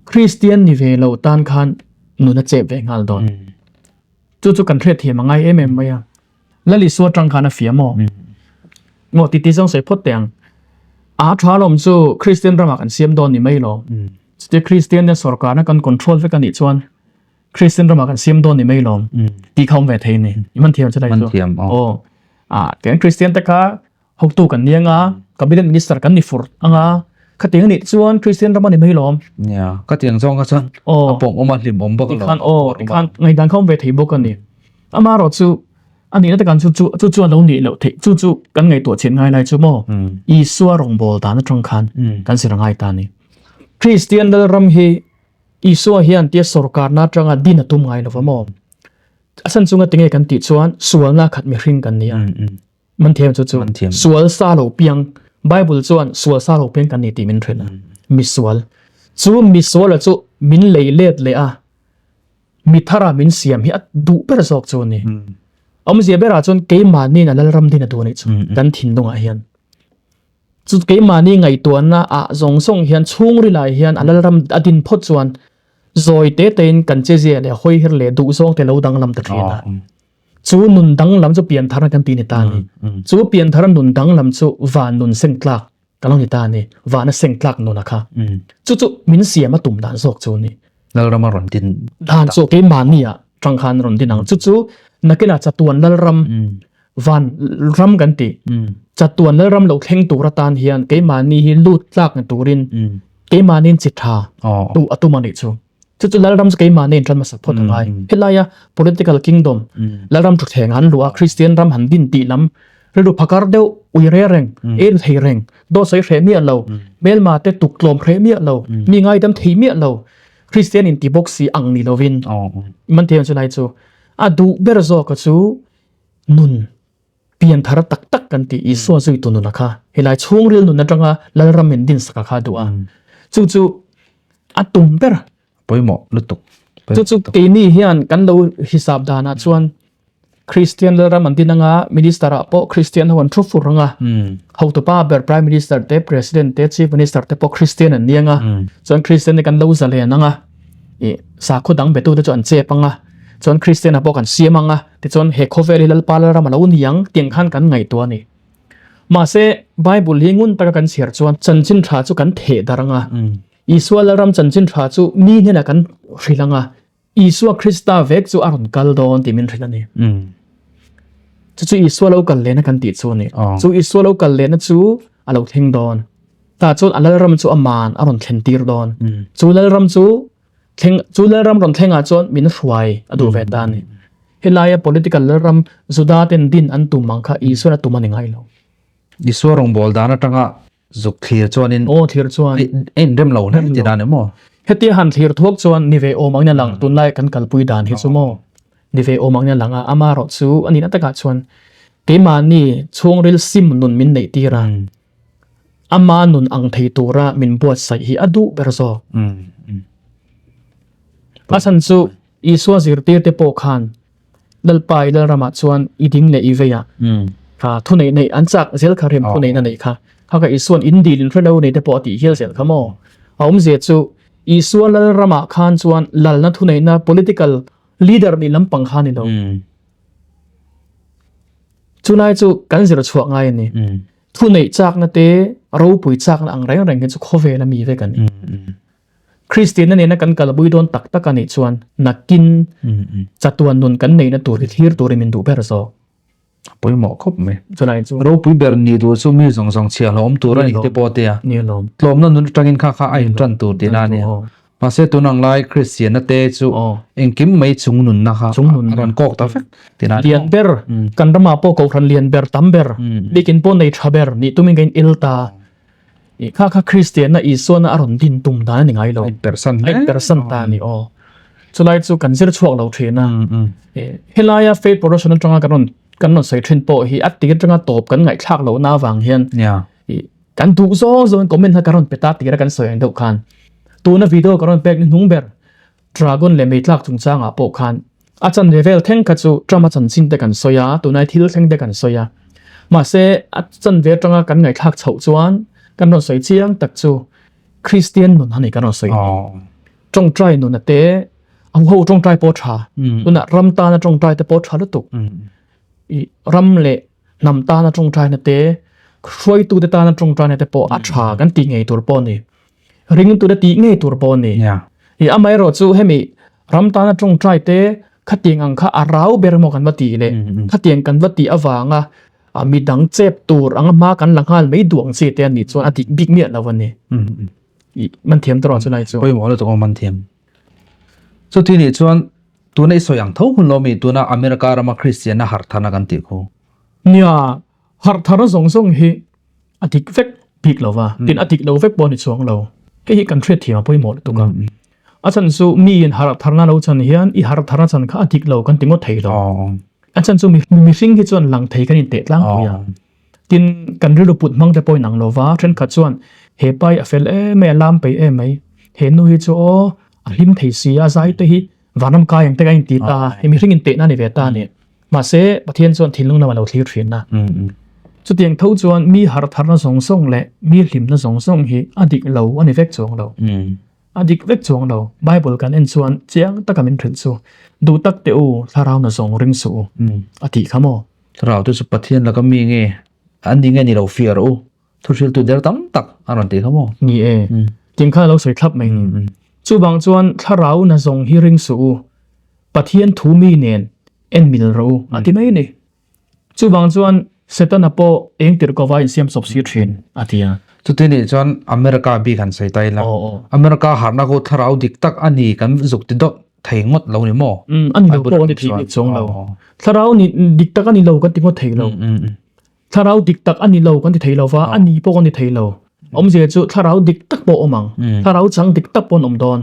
S2: Kristian ni ve lo tan khan nun a chep ve nghal dawn. Chu chu kan hriatthiam a ngai em em mai a. Lal Isua tang khan a fiah maw? Maw titi zawng sawi phawt teh ang. A tha lawm chu Kristian ramah kan siam dawn ni mai lo. Chutia Kristian te sorkarna kan control vek a nih chuan Kristian ramah kan siam dawn ni mai lo tih kha awm ve thei a ni. I man thiam chu lai chu. Aw. A tiang Kristian te kha Hotu kan ni anga, Cabinet Minister kan ni fur anga, khatiang anih chuan Kristian ram a ni mai lawm.
S1: Nia, khatiang zawng kha chuan a pawm awm a hlim awm bawk alawm.
S2: Tikhan aw, tikhan ngaihdan kha awm ve thei bawk a ni. Amaherawh chu a nihna takah chu chu chu chu a lo nih loh theih, chu chu kan ngaihtuah chhin ngai lai chu maw Isua rawngbâwl dan aṭang khan kan zir a ngai ta a ni. Kristian Lalram hi Isua hian tia sawrkarna aṭanga din a tum ngai lo va maw? A chhan chunga tinge kan tih chuan sualna khat mihring kan ni a. Man thiam chu chu sual sa lo piang Bible chuan sual sa lo piang kan ni tih min hrilh a misual chu misuala chu min lei let leh a mi thara min siam hi a duh ber zawk chu ni awmzia berah chuan keimahni in a lalram din a duh anih chu kan thinlungah hian chu keimahni ngaihtuahna ah zawng zawng hian chhungril ah hian a lalram a din phawt chuan zawi te te in kan chezia leh hawiher leh duhzawng te lo danglam ta thin a. Chu nun danglam chu pianthar kan ti ni ta a ni. Chu pianthar nun danglam chu van nun seng tlak ka lo ni ta a ni. Vana seng tlak nun a kha. Chu chu min siam a tum dan zawk chu a ni.
S1: Lalram a rawn din.
S2: Dan chu keimahni ah tang khan a rawn din ang. Chu chu nakinah chatuan Lalram, van ram kan ti. Chatuan Lalram lo thleng tur atan hian keimahni hi lut tlak ni turin keimahniin chi tha duh a tum a nih chu. Chu chu Lalram chu keimah nen tan hmasa phawt a ngai. Helaia political kingdom, Lalram thutthleng han luh a, Kristian ram han din tih lam rilru phakar deuh ui re reng, ei ru thei reng, dawt sawi hreh miah lo, hmelma te tuk tlawm hreh miah lo, mi ngaidam thei miah lo, Kristian in ti bawk si ang ni lovin man thiam chu lai chu a duh ber zawka chu nun pianthar tak tak kan tih Isua zuitu nuna kha helai chhungril nun atanga Lalram in din saka kha a duh a. Chu chu a tum ber.
S1: Pawimawh lutuk.
S2: Chu chu keini hian kan lo hisap danah chuan Kristian Lalram an din anga Minister ah pawh Kristian ho an thu fur anga hotupa ber Prime Minister te President te Chief Minister te pawh Kristian an ni anga chuan Kristian te kan lo zalen anga I sakhaw dang betute chu an chep ang a, chuan Kristiana pawh kan siam ang a, tichuan he khawvel hi Lalpa Lalram a lo ni ang tiang khan kan ngaihtuah a ni. Mahse, Bible hi ngun taka kan chhiar chuan chanchin tha chu kan theh darh ang a, Isua Lalram chanchin tha chu mi hnenah kan hrilh ang a, Isua Krista vek chu a rawn kal dawn tih min hrilh a ni. Chu chu Isua lo kal lehna kan tih chu a ni. Chu Isua lo kal lehna chu a lo thleng dawn. Tah chuan a Lalram chu aman a rawn thlen tir dawn. Chu Lalram chu thleng chu Lalram rawn thlengah chuan min hruai a duh ve ta a ni. Helaia political Lalram Juda ten din an tum ang kha Isuan a tum a ni ngai lo.
S1: Isua rawngbâwl dan aṭanga zuk thlir chuanin
S2: Aw thlir chuan
S1: a inrem lo hle ti dan em aw?
S2: Hetia han thlir thuak chuan ni ve awm angin a lang tunlai kan kalpui dan hi chu maw ni ve awm angin a lang a, amaherawh chu a nihna takah chuan keimahni chhungril sim nun min neih tir a. Ama nun ang thei tura min buatsaih hi a duh ber zawk. A chhan chu Isua zirtirte pawh khan Lalpa i Lalramah chuan i ding leh i vei a, kha thuneih neih an chak zel kha rem thuneihna neih kha. Kha kha Isua'n in dil in hre lo nei te pawh a tih hial zel kha maw? A awmzia chu Isua lal ramah khan chuan lalna thuneihna political leader nih lampang kha a ni lo. Chulai chu kan zir chhuah ngai a ni. Thuneih chakna te, ropui chakna ang reng reng hi chu khawvel a mi vek a ni. Kristianna nena kan kalpui dawn tak tak a nih chuan nakin chatuan nun kan neihna tur hi thlir turin min duh ber zawk.
S1: A pawimawh khawp mai.
S2: Chulai chu.
S1: Ropui ber ni duh chu mi zawng zawng chhiah hlawm tur a nih te pawh tia.
S2: Ni alawm.
S1: Tlawmna nun atangin kha kha a intan tur tihna a nia. Mahse tun ang lai Kristianna te chu engkim mai chung nunna kha a rawn kawk ta vek tihna a ni.
S2: Lian ber, kan ramah pawh kohhran lian ber tam ber, biakin pawh nei tha ber nih tumin ka in il ta. Kha kha Kristianna Isuana a rawn din tum dan a ni ngai lo.
S1: A inpersan hle.
S2: A inpersan ta a ni aw. Chulai chu kan zir chhuak lo thin a. Helaia Faith Production atanga kan rawn kan rawn sawi thin pawh hi a tir atanga tawp kan ngaihthlak lohna avang hian kan duh zawng zawngin comment kha kan rawn pe ta tira kan sawi ang deuh khan tuna video kan rawn pek ni hnung ber Dragon leh meitlak chungchangah pawh khan a chanve vel thleng kha chu Trump-a chanchin te kan sawi a, tunai thil thleng te kan sawi a. Mahse, a chanve atanga kan ngaihthlak chhoh chuan kan rawn sawi chiang tak chu Kristian nun a ni kan rawn sawi ni. Tawngtai nuna te, a huho tawngtai pawh tha, tunah ram tana tawngtai te pawh tha lutuk. I ram leh hnam tana tawngtaina te, hruaitute tana tawngtaina te pawh a tha kan tih ngei tur pawh a ni. Ring tura tih ngei tur pawh a ni. I amaherawh chu hemi ram tana tawngtai te khatiang ang kha a rau ber emaw kan va tih leh khatiang kan va tih avanga midang chep tur anga hma kan la nghal mai duh ang chi te a nih chuan a dik bik miah lo a ni. I man thiam tawh chu lai chu.
S1: Pawimawh lutuk awm man thiam. Chuti nih chuan tuna i sawi ang tho hun lo mi tuna America rama Kristianna harh tharna kan tih khu.
S2: Nia, harh tharna zawng zawng hi a dik vek bik lo va, tin a dik lo vek pawh a ni chuang lo. Hei hi kan hriat thiam a pawimawh lutuk a. A chhan chu miin harh tharna lo chan hian i harh tharna chan kha a dik lo kan ti ngawt thei lo. A chhan chu mihring hi chuan lang thei kan inteh tlangpui a. Tin, kan rilru put hmang te pawh inang lo va, thenkhat chuan he pa hi a fel em mai, a lam peih em mai, he nu hi chu aw a hlim thei si a, zai te hi vanram kai ang te ka inti ta, he mihring intehna a ni ve ta a ni. Mahse, Pathian chuan thinlung lam a lo thlir thin a. Chutiang tho chuan mi harh tharna zawng zawng leh mi hlimna zawng zawng hi a dik lo a ni vek chuang lo. A dik vek chuang lo. Bible kan en chuan chiang taka min hrilh chu, Duh tak teh u, thlarau na zawng ring suh u, a tih kha maw?
S1: Thlarau te chu Pathian laka mi nge an ni nge ni lo fiah rawh u, thuhriltu der tam tak a rawn tih kha maw?
S2: Ni e, tin khan a lo sawi thlap mai ni. Chuvang chuan thlarau na zawng hi ring suh u, Pathian thu mi nen en mil rawh u a ti mai ni. Chuvang chuan Setana pawh eng tirh kova insiam chawp sir thin a ti a.
S1: Chuti nih chuan America bik han sawi ta ila, America harhna khu thlarau dik tak a ni kan zuk ti dawt thei ngawt lo ni maw?
S2: A ni lo pawh kan ti thei bik chuang lo. Thlarau ni dik tak a ni lo kan ti ngawt thei lo. Thlarau dik tak a ni lo kan ti thei lo va, a ni pawh kan ti thei lo. Awmzia chu thlarau dik tak pawh awm ang, thlarau chang dik tak pawh an awm dawn.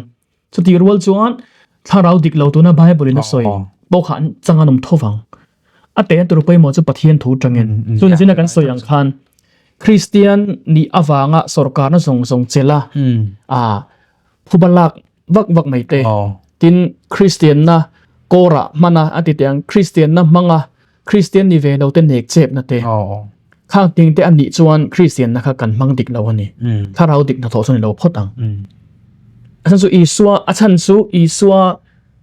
S2: Chutih rual chuan thlarau dik lo tuna Bible in a sawi pawh kha an chang an awm tho vang. A tehna tur pawimawh chu Pathian thu tangin. Chun zina kan sawi ang khan Kristian nih avanga sawrkarna zawng zawng chela a phuba lak vak vak mai te. Tin Kristianna kawrah hmana a ti teh ang Kristianna hmanga Kristian ni ve lo te nek chepna te. Khang ting te a nih chuan Kristianna kha kan hmang dik lo a ni. Thlarau dik hnathawh chu ni lo phawt ang. A chhan chu Isua, a chhan chu Isua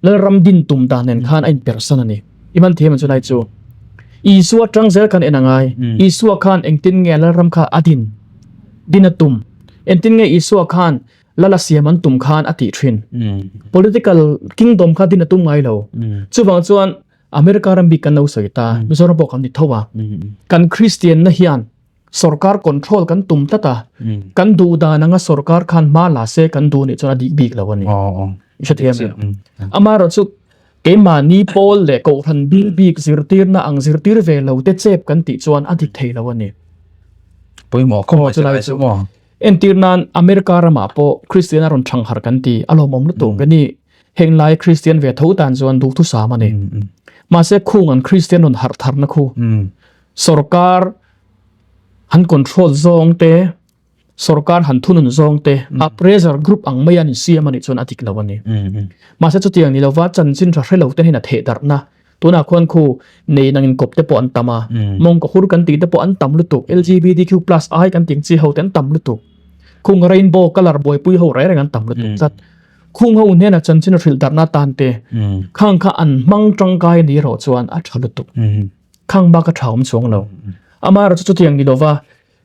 S2: Lalram din tum dan nen khan a inpersan a ni. I hman thiam ang chu lai chu. Isua tang zel khan en a ngai. Isua khan engtin nge Lalram kha a din? Din a tum. Engtin nge Isua khan Lal a siam an tum khan a tih thin? Political kingdom kha din a tum ngai lo. Chuvang chuan America ram bik kan lo sawi ta, Mizoram pawh kan ni tho a. Kan Kristianna hian sorkar control kan tum tlat a, kan duh dan anga sorkar khan hma la se kan duh nih chuan a dik bik lo a ni. I hre thiam em? Amaherawh chu keimahni pawl leh kohhran bil bik zirtirna ang zirtir ve lo te chep kan tih chuan a dik thei lo a ni.
S1: Pawimawh khawp mai chu chu maw?
S2: Entir nan America ramah pawh Kristian a rawn thang harh kan ti, a lawmawm lutuk ka ni. Heng lai Kristian ve tho tan chuan duhthusam a ni. Mahse khung an Kristian rawn harh tharna khu sorkar han control zawng te, sorkar han thunun zawng te, a pressure group ang mai an insiam a nih chuan a dik lo a ni. Mahse chutiang ni lova chanchin tha hre lo te hian a theh darhna tunah khuan khu nei nang inkawp te pawh an tam a, mawngkaw hur kan tih te pawh an tam lutuk, LGBTQ plus I kan tih ang chi ho te an tam lutuk, khung rainbow colour buaipui ho reng reng an tam lutuk tlat. Khung ho hnena chanchin a hrilh darhna atan te khang kha an hmang tangkai a ni erawh chuan a tha lutuk. Khang bak a tha awm chuang lo. Amaherawh chu chutiang ni lova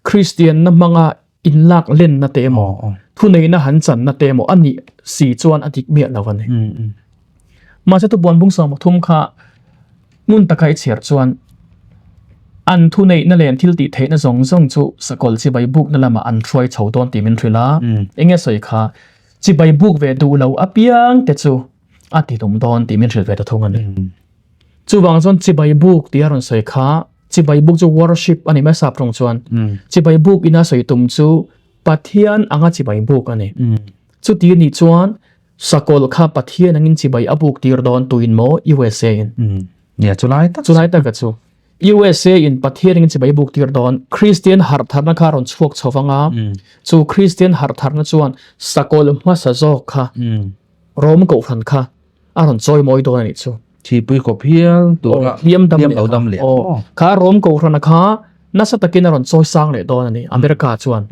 S2: Kristianna hmanga inlak lenna te emaw thuneihna han channa te emaw a nih si chuan a dik miah lo a ni. Mahse tubuan bung 30 kha Hmun taka i chhiar chuan an thuneihna leh an thil tih theihna zawng zawng chu sakawlh chibai bukna lamah an hruai chho dawn tih min hrilh a. Enge sawi kha chibai buk ve duh lo apiang te chu a ti tum dawn tih min hrilh ve ta thung a ni. Chuvang chuan chibai buk tih a rawn sawi kha chibai buk chu worship a ni mai sap tawng chuan. Chibai buk ina sawi tum chu Pathian anga chibai buk a ni. Chuti anih chuan Sakawlh kha Pathian angin chibai a buk tir dawn tuin maw USA in?
S1: Nia, chulai tak
S2: chu. Chulai taka chu. USA in Pathian angin chibai a buk tir dawn. Kristian harh tharna kha a rawn chhuak chho vang a, chu Kristian harh tharna chuan sakawlh hmasa zawk kha, Rom kohhran kha a rawn chawi mawi dawn a nih chu.
S1: Thipui khawp hial tura
S2: hliam lo dam leh. Kha Rom kohhrana kha nasa takin a rawn chawi sang leh dawn a ni America chuan.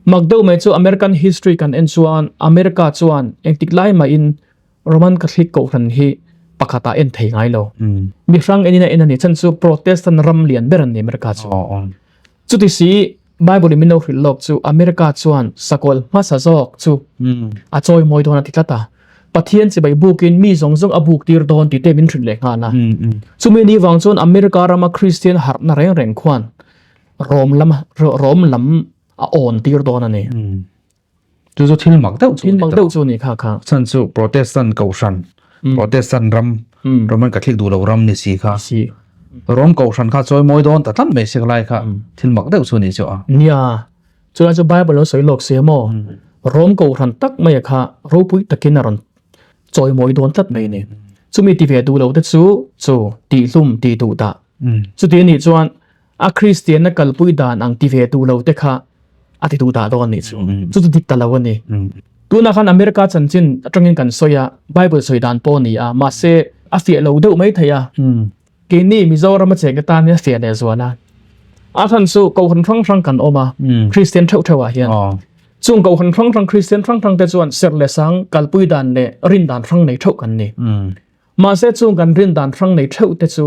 S2: Mak deuh mai chu American history kan en chuan America chuan engtik lai mahin Roman Catholic kohhran hi pakhatah en thei ngai lo. Mi hrang enin a en a ni. Chhan chu Protestant ram lian ber an ni America chu. Chuti si Bible in min lo hrilh lawk chu America chuan sakawlh hmasa zawk chu a chawi mawi dawn a ti tlat a. Pathian chibai bukin mi zawng zawng a buk tir dawn tih te min hrilh leh nghal a. Chumi ni vang chuan America rama Kristian harhna reng reng khuan Rom lam Rom lam a awn tir dawn a ni.
S1: Chu chu thil mak deuh chu
S2: Thil mak deuh chu ni kha kha.
S1: Chhan chu Protestant Kohhran, Protestant ram, Roman Catholic duh lo ram ni si kha.
S2: Si.
S1: Rom Kohhran kha chawi mawi dawn ta tlat mai si lai kha thil mak deuh chu ni chu a.
S2: Nia, chulai chu Bible lo sawi lawk si maw? Rom Kohhran tak mai kha ropui takin a rawn chawi mawi dawn tlat mai ni. Chumi ti ve duh lo te chu chu tihhlum tih duh dah. Chuti anih chuan A Kristianna kalpui dan ang ti ve duh lo te kha a ti duh dah dawn nih chu. Chu chu dik ta lo a ni. Tunah khan America chanchin atangin kan sawi a, Bible sawi dan pawh a ni a, mahse a fiah lo deuh mai thei a. Keini Mizoram a cheng atan hian a fiah leh zual a. A chhan chu Kohhran hrang hrang kan awm a, Kristian theuh theuh ah hian. Chung Kohhran hrang hrang Kristian hrang hrang te chuan serh leh sang kalpui dan leh rin dan hrang nei theuh kan ni. Mahse chung kan rin dan hrang nei theuh te chu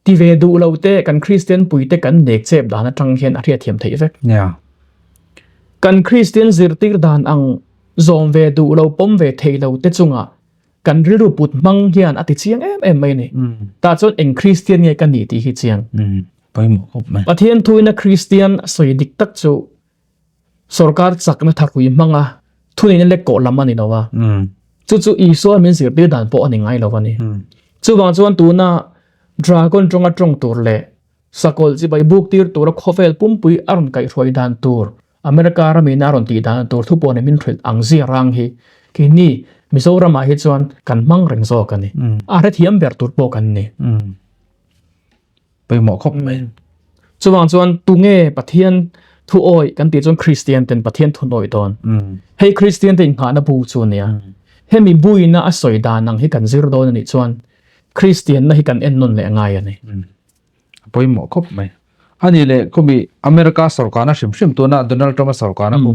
S2: Ti ve duh lo te kan Kristian puite kan nek chep dan atang hian a hriatthiam theih vek.
S1: Yeah.
S2: Kan Kristian zirtir dan ang zawm ve duh lo pawm ve thei lo te chunga kan rilru put hmang hian a ti chiang em em mai a ni. Tah chuan eng Kristian nge ka nih tih hi chiang.
S1: Pawimawh khawp mai.
S2: Pathian thuina Kristian a sawi dik tak chu Sorkar chakna tharhui hmanga thuneihna lek kawh lam a ni lo a. Chu chu Isua min zirtir dan pawh a ni ngai lo a ni. Chuvang chuan tuna Dragon tawnga tawng tur leh sakawlh chibai buk tir tura khawvel pumpui a rawn kaihhruai dan tur, America ramina a rawn tih dan tur thu pawh nen min hrilh ang zia rang hi keini Mizoramah hi chuan kan hmang reng zawk a ni. A hrethiam ber tur pawh kan ni.
S1: Pawimawh khawp mai.
S2: Chuvang chuan tunge Pathian thu awi kan tih chuan Kristian ten Pathian thu nawi dawn. Hei Kristian te inghahna bu chu ania. Hemi buina a sawi dan ang hi kan zir dawn anih chuan Kristian na hi kan en nawn leh ngai ani.
S1: Pawimawh khawp mai. Ani leh khawmi America sorkarna hrim hrim tuna Donald Trump a sorkarna khu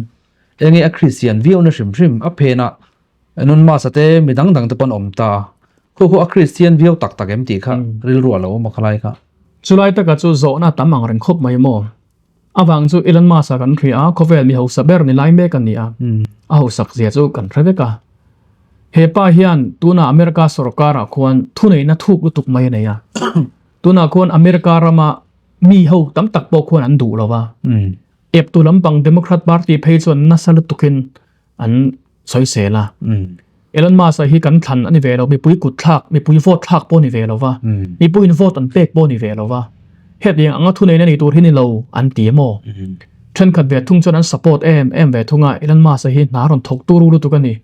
S1: enge a Kristian viauna hrim hrim a phenah Elon Musk-a te mi dang dang te pawn awm ta. Khu khu a Kristian viau tak tak em tih kha rilru a lo awm a khalai kha.
S2: Chulai taka chu zawhna tam ang reng khawp mai maw? Avang chu Elon Musk-a kan hria a, khawvel mi hausa ber ni lai mek a ni a, a hausak zia chu kan hre vek a. He pa hian tuna America sorkar-ah khuan thuneihna thuk lutuk mai a nei a. Tunah khuan America rama mi ho tam tak pawh khuan an duh lo va. Eptu lampang Democrat Party phei chuan nasa lutukin an sawisel a. Elon Musk-a hi kan thlan a ni ve lo, mipui kut thlak, mipui vote thlak pawh a ni ve lo va, mipuiin vote an pek pawh a ni ve lo va, hetiang anga thuneihna nei tur hi ni lo an ti emaw? Thenkhat ve thung chuan an support em em ve thung a, Elon Musk-a hi hna rawn thawk turu lutuk a ni.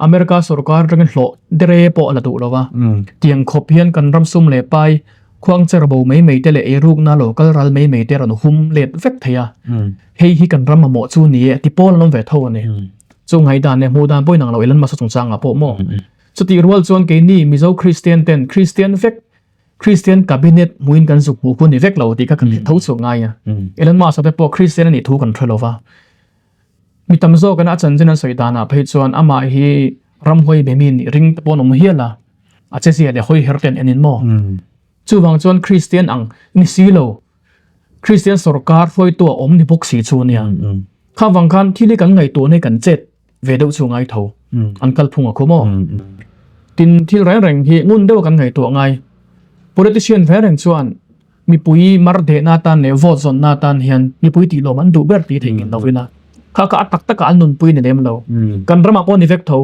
S2: America sorkar atangin hlawh dere pawh a la duh lo va, tiang khawp hian kan ram sum leh pai khuangcher bo mai mai te leh eirukna lo kal ral mai mai te rawn hum let vek thei a. Hei hi kan ram mamawh chu ni e ti pawl an awm ve tho a ni. Chu ngaihdan leh hmuh dan pawhin ang lo Elon Musk chungchangah pawh maw? Chutih rual chuan keini Mizo Kristian ten Kristian vek, Kristian cabinet hmuhin kan zuk hmuh hun ni vek lo tih kha kan hre tho chhuak ngai a. Elon Musk-a te pawh Kristian a nih thu kan hre lo va. Mi tam zawk ina a chanchin an sawi danah phei chuan amah hi Ramhuai be mi nih ring te pawh an awm hial a, a che zia leh hawi her te an en in maw? Chuvang chuan Kristian ang ni si lo, Kristian sawrkar hruaitu a awm ni bawk si chu ania. Kha vang khan thil hi kan ngaihtuah na hi kan chet ve deuh chu ngai tho, an kalphung a khu maw? Tin, thil reng reng hi ngun deuh a kan ngaihtuah ngai. Politician reng reng chuan Mipui mar dehna atan leh vote zawnna atan hian mipui tih lawm an duh ber tih theih ngin lovin a, kha kha a tak takah an nunpui ni lem lo. Kan ramah pawh a ni vek tho.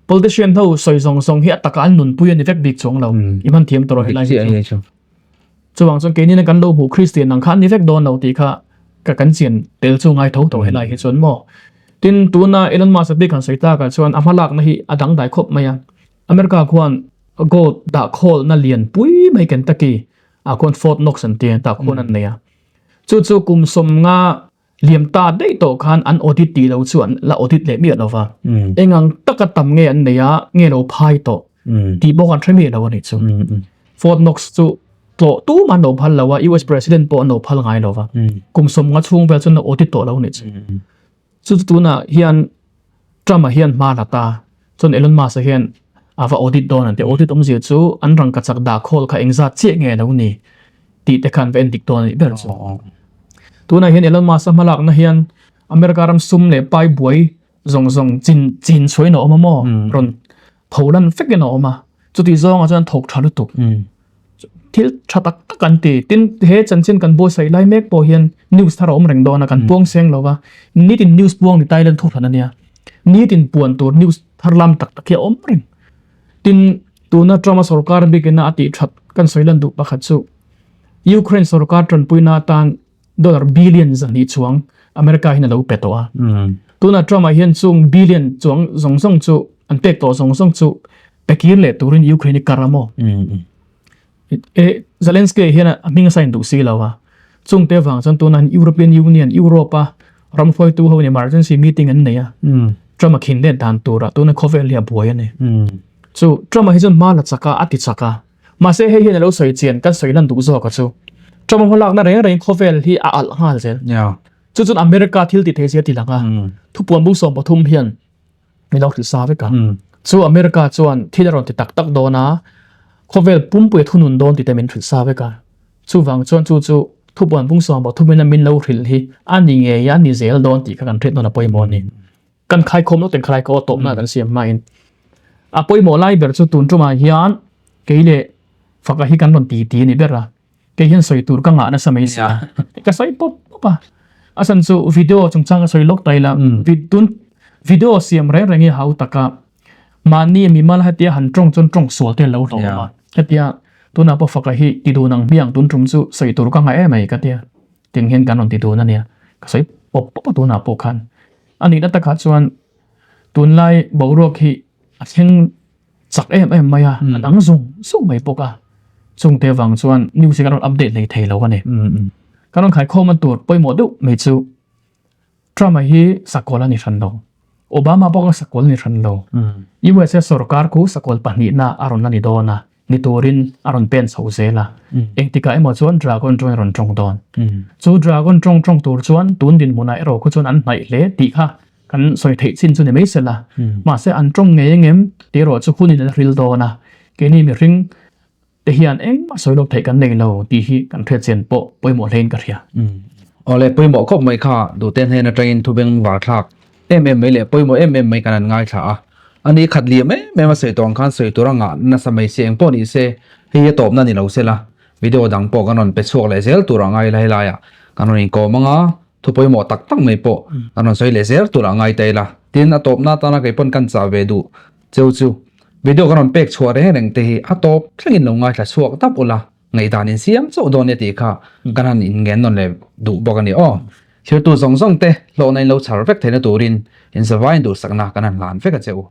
S2: Politician ho sawi zawng zawng hi a takah an nunpui a ni vek bik chuang lo. I hman thiam tawh rawh helai hi chu. Chuvang chuan keini kan lo hmuh Kristian ang kha an ni vek dawn lo tih kha ka kan chian tel chu ngai tho tho helai hi chuan maw. Tin, tuna Elon Musk a bik han sawi takah chuan a hmalakna hi a dangdai khawp mai a. America khuan Gold dah khawlna lian pui mai Kentucky ah khuan Fort Knox an ti a, tah khuan an nei a. Chu chu kum sawmnga liam ta daih tawh khan an audit tih lo chu an la audit leh miah lo va. Engang taka tam nge an nei a, nge lo phai tawh tih pawh kan hre miah lo a nih chu. Fort Knox chu tlawh tum an lo phal lo a, US President pawh an lo phal ngai lo va. Kum sawmnga chhung vel chu an lo audit tawh lo a nih chu. Chu chu tunah hian Trump-a hian hma la ta, chuan Elon Musk-a hian a va audit dawn an ti. Audit awmzia chu an rangkachak dah khawl kha engzat chiah nge lo ni tih te khan va en dik dawn a nih ber chu. Tunah hian Elon Musk-a hmalakna hian America ram sum leh pai buai zawng zawng chin chin chhuain a awm a maw? Rawn tho lan vekin a awm a, chutih zawngah chuan thawk tha lutuk. Thil tha tak tak an ti. Tin, he chanchin kan buatsaih lai mek pawh hian news thar a awm reng dawn a, kan puang seng lo va. Nitin news puang ni Thailand thu hran a nia. Nitin puan tur news thar lam tak tak hi a awm reng. Tin, tuna Trump-a sorkar bikin a a tih that kan sawi lan duh pakhat chu Ukraine sorkar tanpuina atan dollar billion zahnih chuang America hian a lo pe tawh a. Tuna Trump-a hian chung billion chuang zawng zawng chu an pek tawh zawng zawng chu pe kir leh turin Ukraine hi kar a maw? E Zelensky hian a hming a sign duh si lo a. Chungte vang chuan tuna European Union, Europe a ram hruaitu ho in emergency meeting an nei a. Trump a khin let dan tura tuna khawvel hi a buai a ni. Chu Trump a hi chuan hma la chak a, a ti chak a. Mahse hei hian a lo sawi chian kan sawi lan duh zawk a chu. Trump a hmalakna reng reng khawvel hi a alh nghal zel. Chu chuan America thil ti thei zia ti lang a. Thupuan bung 13 hian min lo hrilh sa vek a. Chu America chuan thil a rawn ti tak tak dawn a, khawvel pumpui a thunun dawn tih te min hrilh sa vek a. Chuvang chuan chu chu thupuan bung 13 in a min lo hrilh hi a ni ngei a, a ni zel dawn tih kha kan hriat nawn a pawimawh a ni. Kan khaikhawm lawk ten khalai ka aw tawpna kan siam hmain a pawimawh lai ber chu tun tumah hian kei leh Faka hi kan rawn ti ti a ni ber a, kei hian sawi tur ka ngah nasa mai sia ka sawi pawp pawp a, a chhan chu video chungchang ka sawi lawk ta ila tun video siam reng reng hi hau taka mahni mimal hetia han tawng chuan tawng sual te lo hlawh awm a, hetia tunah pawh Faka hi ti dun ang hmiang tun tum chu sawi tur ka ngah em mai ka tia tiang hian kan rawn ti dun a nia ka sawi pawp pawp a tunah pawh khan. A nihna takah chuan tunlai boruak hi a thleng chak em em mai a, a dang zung zung mai bawk a. Chungte vang chuan news hi kan rawn update hlei thei lo a ni. Kan rawn khaikhawm a tur pawimawh deuh mai chu Trump-a hi sakawl a ni hran lo, Obama pawh kha sakawl a ni hran lo. USA sorkar khu sakawl pahnihna a rawn la ni dawn a. Ni turin a rawn pen chho zel a, engtikah emaw chuan dragon tawng a rawn tawng dawn. Chu dragon tawng tawng tur chuan tun dinhmunah erawh khu chuan an hnaih hle tih kha kan sawi theih chin chu ni mai sela. Mahse an tawng ngei engem tih erawh chu hunin a hril dawn a, keini mihring te hian engmah sawi lawk theih kan nei lo tih hi kan hriatchian pawh pawimawh hlein ka hria.
S1: Awle pawimawh khawp mai kha duhte hnen atangin thubeng var thlak em em mai leh pawimawh em em mai kan han ngaithla a. A ni khat liam em em a sawi tawh ang khan sawi tur a ngah nasa mai se eng pawh ni se hei hi a tawpna ni lo se la video dang pawh kan rawn pe chhuak leh zel tur a ngai la helaiah kan rawn inkawm anga thu pawimawh tak tak mai pawh kan rawn sawi leh zel tur a ngai ta ila tin a tawpna atana kei pawn kan chah ve duh cheu chu video kan rawn pek chhuah reng reng te hi a tawp thlengin lo ngaithla chhuak dap ula. Ngaihdan insiam chauh dawn nia tih kha kan han inngen nawn leh duh bawk a ni aw. Thirtu zawng zawng te hlawhna in lo chhar vek theihna turin inzavaiin duhsakna kan han hlan vek a che u.